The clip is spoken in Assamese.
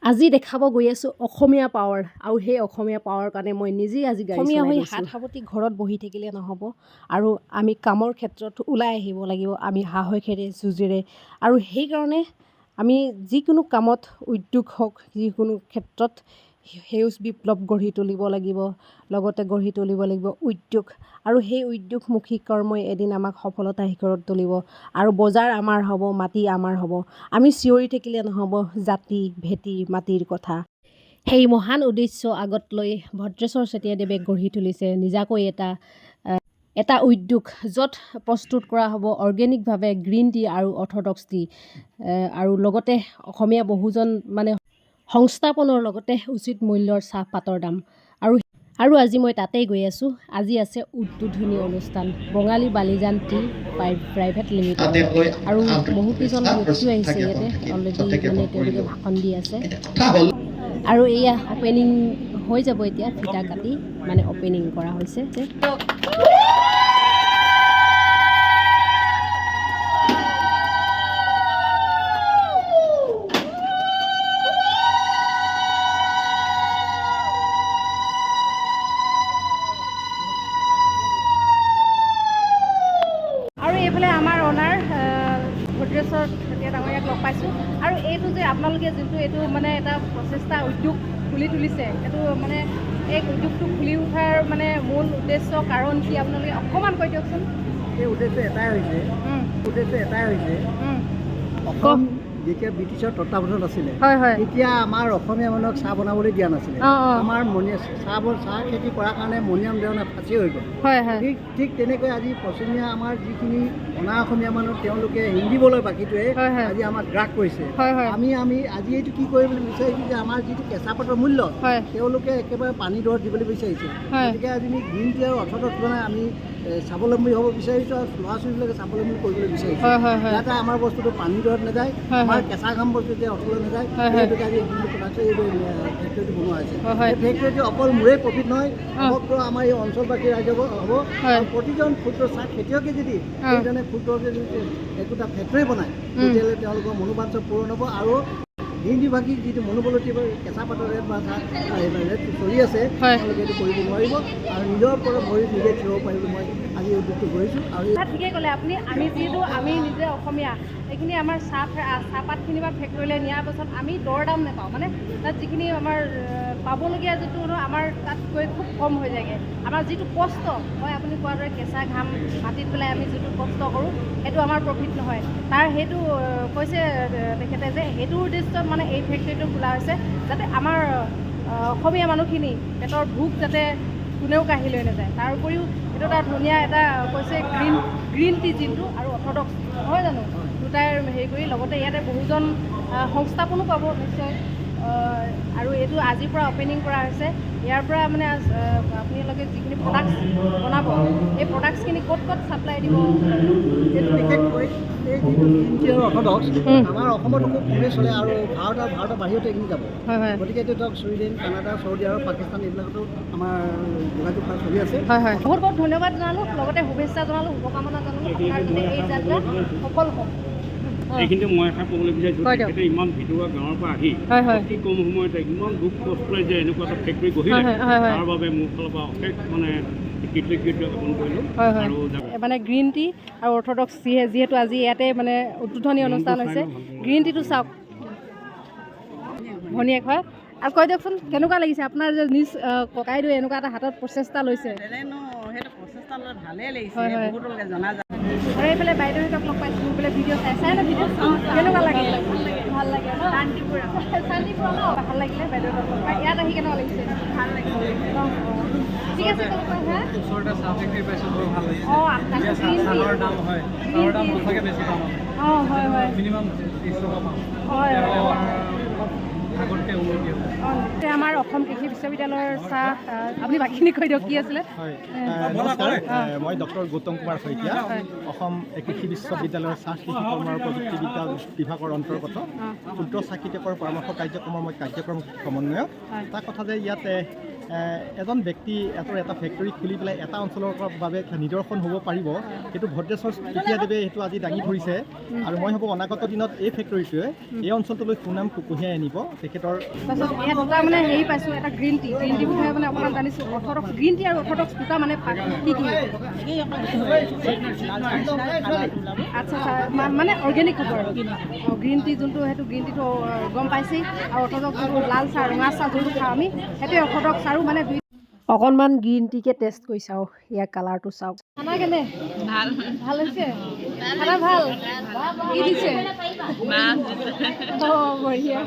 আজি দেখাব গৈ আছোঁ অসমীয়া পাৱাৰ আৰু সেই অসমীয়া পাৱাৰ কাৰণে মই নিজেই আজি গাড়ী অসমীয়া চলাই হৈ গৈছোঁ। হাত সাৱটি ঘৰত বহি থাকিলে নহ'ব আৰু আমি কামৰ ক্ষেত্ৰত ওলাই আহিব লাগিব। আমি সাহসেৰে, যুঁজেৰে আৰু সেইকাৰণে আমি যিকোনো কামত উদ্যোগ হওক, যিকোনো ক্ষেত্ৰত সেউজ বিপ্লৱ গঢ়ি তুলিব লাগিব, লগতে গঢ়ি তুলিব লাগিব উদ্যোগ আৰু সেই উদ্যোগমুখী কৰ্মই এদিন আমাক সফলতা শিখৰত তুলিব আৰু বজাৰ আমাৰ হ'ব, মাটি আমাৰ হ'ব। আমি চিঞৰি থাকিলে নহ'ব জাতি ভেটি মাটিৰ কথা। সেই মহান উদ্দেশ্য আগত লৈ ভদ্ৰেশ্বৰ চেতিয়াদেৱে গঢ়ি তুলিছে নিজাকৈ এটা উদ্যোগ, য'ত প্ৰস্তুত কৰা হ'ব অৰ্গেনিকভাৱে গ্ৰীণ টি আৰু অৰ্থডক্স টি আৰু লগতে অসমীয়া বহুজন মানে সংস্থাপনৰ লগতে উচিত মূল্যৰ চাহপাতৰ দাম। আৰু আজি মই তাতেই গৈ আছোঁ। আজি আছে উদ্বোধনী অনুষ্ঠান বঙালী বালিজান টি প্ৰাইভেট লিমিটেড আৰু বহুকেইজন ব্যক্তিও আহিছে ইয়াতে অলৰেডি, মানে তেওঁলোকে ভাষণ দি আছে। কথা হ'ল আৰু এয়া অ'পেনিং হৈ যাব এতিয়া, ফিটা কাটি মানে অ'পেনিং কৰা হৈছে। আৰু এইফালে আমাৰ অনাৰ ভদ্ৰেশ্বৰ চেতিয়া ডাঙৰীয়াক লগ পাইছোঁ। আৰু এইটো যে আপোনালোকে যোনটো এইটো মানে এটা প্ৰচেষ্টা উদ্যোগ খুলি তুলিছে, এইটো মানে এই উদ্যোগটো খুলি উঠাৰ মানে মূল উদ্দেশ্য কাৰণ কি, আপোনালোকে অকণমান কৈ দিয়কচোন। এই উদ্দেশ্য এটাই হৈছে, উদ্দেশ্য এটাই হৈছে, অসম যেতিয়া ব্ৰিটিছৰ তত্বাৱধানত আছিলে, হয় হয় তেতিয়া আমাৰ অসমীয়া মানুহক চাহ বনাবলৈ দিয়া নাছিলে। অঁ, অঁ। আমাৰ মণি চাহ খেতি কৰাৰ কাৰণে মণিৰাম দেৱানে ফাঁচি হৈ গ'ল। হয় হয় ঠিক তেনেকৈ আজি পশ্চিমীয়া আমাৰ যিখিনি অনা অসমীয়া মানুহ, তেওঁলোকে হিন্দী বলৰ বাকীটোৱে হয়, হয়। আজি আমাক গ্ৰাস কৰিছে। হয় হয় আমি আজি এইটো কি কৰিবলৈ বিচাৰিছোঁ যে আমাৰ যিটো কেঁচা পাতৰ মূল্য, তেওঁলোকে একেবাৰে পানী দৰত দিবলৈ বিচাৰিছে। গতিকে আজি আমি গ্ৰীণ টি আৰু অৰ্থডক্স বনাই আমি স্বাৱলম্বী হ'ব বিচাৰিছোঁ আৰু ল'ৰা ছোৱালীবিলাকে স্বাৱলম্বী কৰিবলৈ বিচাৰিছোঁ, হয় হয় হয় যাতে আমাৰ বস্তুটো পানী দৰত নাযায়, আমাৰ কেঁচা ঘাম বস্তু যে অথলৈ নাযায়। হয়, হয়। সেইটোকে আজি যোনটো প্ৰডাকশ্যন, এই ফেক্টৰীটো বনোৱা হৈছে, হয়, হয়। এই ফেক্টৰীটো অকল মোৰেই প্ৰফিট নহয়, সমগ্ৰ আমাৰ এই অঞ্চলবাসী ৰাইজৰ হ'ব। আৰু প্ৰতিজন ক্ষুদ্ৰ চাহ খেতিয়কে যদি সেইধৰণে ক্ষুদ্ৰকে যদি একোটা ফেক্টৰী বনায়, তেতিয়াহ'লে তেওঁলোকৰ মনোবাঞ্ছা পূৰণ হ'ব আৰু হিন্দীভাষী যিটো মনোবলতি বা কেঁচা পাতৰ ৰেট বা চাহ ৰেট চলি আছে, তেওঁলোকে এইটো কৰিব নোৱাৰিব আৰু নিজৰ ওপৰত ভৰিত নিজে থিয় হ'ব পাৰিব। মই আজি এই উদ্যোগটো কৰিছোঁ আৰু কথা ঠিকেই ক'লে আপুনি। আমি যিহেতু আমি নিজে অসমীয়া, এইখিনি আমাৰ চাহপাতখিনি বা ফেক্টৰীলৈ নিয়াৰ পাছত আমি দৰ দাম নাপাওঁ, মানে তাত যিখিনি আমাৰ পাবলগীয়া যিটো ন, আমাৰ তাত গৈ খুব কম হৈ যায়গৈ। আমাৰ যিটো কষ্ট হয়, আপুনি কোৱাৰ দৰে কেঁচা ঘাম মাটিত পেলাই আমি যিটো কষ্ট কৰোঁ, সেইটো আমাৰ প্ৰফিট নহয়। তাৰ সেইটো কৈছে তেখেতে যে সেইটো উদ্দেশ্যত মানে এই ফেক্টৰীটো খোলা হৈছে, যাতে আমাৰ অসমীয়া মানুহখিনি পেটৰ ভোক যাতে কোনেও কাঢ়ি লৈ নাযায়। তাৰ উপৰিও এইটো এটা ধুনীয়া এটা কৈছে গ্ৰীণ টি যোনটো আৰু অৰ্থডক্স নহয় জানো, দুটাই হেৰি কৰি লগতে ইয়াতে বহুজন সংস্থাপনো পাব নিশ্চয়। আৰু এইটো আজিৰ পৰা অ'পেনিং কৰা হৈছে। ইয়াৰ পৰা মানে আপোনালোকে যিখিনি প্ৰডাক্টছ বনাব, এই প্ৰডাক্টছখিনি ক'ত ক'ত ছাপ্লাই দিব? এইটো বিশেষকৈ এই যিটো গ্ৰীণ টি আৰু অৰ্থডক্স, আমাৰ অসমতো খুব কমেই চলে আৰু ভাৰত আৰু ভাৰতৰ বাহিৰতো এইখিনি যাব। হয় হয় গতিকে এইটো ধৰক ছুইডেন, কানাডা, চৌদি আৰৱ, পাকিস্তান এইবিলাকতো আমাৰ যোগাযোগ চলি আছে। হয় হয়, বহুত বহুত ধন্যবাদ জনালোঁ, লগতে শুভেচ্ছা জনালোঁ, শুভকামনা জনালোঁ আপোনাৰ যাতে এই যাত্ৰা সফল হওক। এইখিনিতে মই এষাৰ ক'বলৈ বিচাৰিছোঁ। কৈ দিয়ক। তেখেতে ইমান ভিতৰুৱা গাঁৱৰ পৰা আহি হয় হয় অতি কম সময়তে ইমান দুখ কষ্টৰে যে এনেকুৱা এটা ফেক্টৰী গঢ়িলে, হয়, হয়, হয়, হয়। তাৰ বাবে মোৰ ফালৰ পৰা অশেষ মানে কৃতজ্ঞতা জ্ঞাপন কৰিলোঁ। হয়। আৰু মানে গ্ৰীণ টি আৰু অৰ্থডক্স যিহেতু আজি ইয়াতে মানে উদ্বোধনী অনুষ্ঠান হৈছে, গ্ৰীণ টিটো চাওক ভনীয়েক হয়। আৰু কৈ দিয়কচোন কেনেকুৱা লাগিছে আপোনাৰ যে নিজ ককাইদেউ এনেকুৱা এটা হাতত প্ৰচেষ্টা লৈছে? সেইটো প্ৰচেষ্টা ল'লে ভালেই লাগিছে। হয়, হয়। বহুতলৈকে জনা যায়। আৰু এইফালে বাইদেউহঁতক লগ পাইছোঁ। বোলে ভিডিঅ' চাই চাই ন? ভিডিঅ' কেনেকুৱা লাগে? ভাল লাগে ন? শান্তিপুৰ, শান্তিপুৰ ন? ভাল লাগিলে বাইদেউহঁতক লগ পাই। ইয়াত আহি কেনেকুৱা লাগিছে? ভাল লাগিছে। ঠিক আছে, কেনেকুৱা হা? ওচৰতে চাহ ফেক্টৰী পাইছোঁ, বৰ ভাল লাগিছে। অঁ, তাকো এতিয়া গ্ৰীণ টি। চাহৰ দাম হয়, চাহৰ দাম সঁচাকৈ বেছি পাম আমি। অঁ, হয় হয় মিনিমাম 30 টকা পাম। হয়। আমাৰ অলপ আগতকৈ উন্নতি হ'ব। অঁ, আমাৰ অসম কৃষি বিশ্ববিদ্যালয়ৰ চাহ, আপুনি বাকীখিনি কৈ দিয়ক কি আছিলে। হয়, নমস্কাৰ, মই ডক্টৰ গৌতম কুমাৰ শইকীয়া, অসম কৃষি বিশ্ববিদ্যালয়ৰ চাহ কৃষি কৰ্ম আৰু প্ৰযুক্তিবিদ্যা বিভাগৰ অন্তৰ্গত ক্ষুদ্ৰ চাহ খেতিয়কৰ পৰামৰ্শ কাৰ্যক্ৰমৰ মই কাৰ্যক্ৰম সমন্বয়ক। এটা কথা যে ইয়াত এজন ব্যক্তি এটা ফেক্টৰী খুলি পেলাই এটা অঞ্চলৰ বাবে নিদৰ্শন হ'ব পাৰিব, সেইটো ভদ্ৰেশ্বৰ চুতীয়াদেৱে সেইটো আজি দাঙি ধৰিছে। আৰু মই ভাবোঁ অনাগত দিনত এই ফেক্টৰীটোৱে এই অঞ্চলটোলৈ সুনাম কঢ়িয়াই আনিব। তেখেতৰ তাৰপিছত ইয়াত দুটা মানে হেৰি পাইছোঁ, এটা গ্ৰীণ টি, গ্ৰীণ টি বিষয়ে মানে অকণমান জানিছোঁ। অৰ্থডক্স গ্ৰীণ টি আৰু অৰ্থডক্স দুটা মানে কি কি? আচ্ছা আচ্ছা, মানে অৰ্গেনিক হ'ব আৰু। অঁ, গ্ৰীণ টি যোনটো, সেইটো গ্ৰীণ টিটো গম পাইছেই। আৰু অৰ্থডক্স যোনটো লাল চাহ, ৰঙা চাহ যোনটো খাওঁ আমি, সেইটোৱে অৰ্থডক্স। আৰু মানে দুই অকণমান গ্ৰীণ টিকে টেষ্ট কৰি চাওঁ, ইয়াৰ কালাৰটো চাওক। খানা কেনে? ভাল। ভাল হৈছে খানা? ভাল। কি দিছে? অঁ, বঢ়িয়া।